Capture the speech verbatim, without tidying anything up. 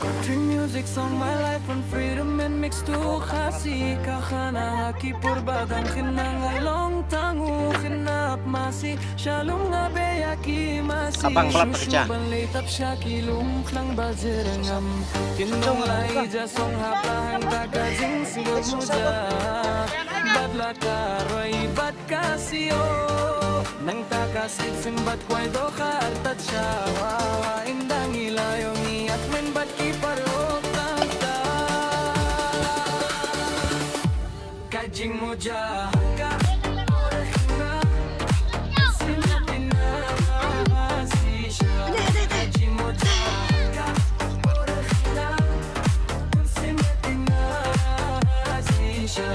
Country music song, my life on freedom and mix to Khasi. Ka khana ha ki por ba dang khynnah nga long tang u khynnah masi. Sha lum nga beh ïa ki masi. Abang klap shu shu kerja. Ban leit tap sha ki lum khlang ba jer ngam. Kin nong lai ja song ha ba hangta ka jingsngewmuja. Bad la ka roi bad ka sio. Nangta ka sip sim bad kwai dohkha artat sha wa wa. Ynda ngi la ïoh ngi ïatmen bad ki paralok tangta. Ka jingmuja ka por khynnah. Sim khynnah shisha. Ka jingmuja ka por khynnah. Sim khynnah shisha.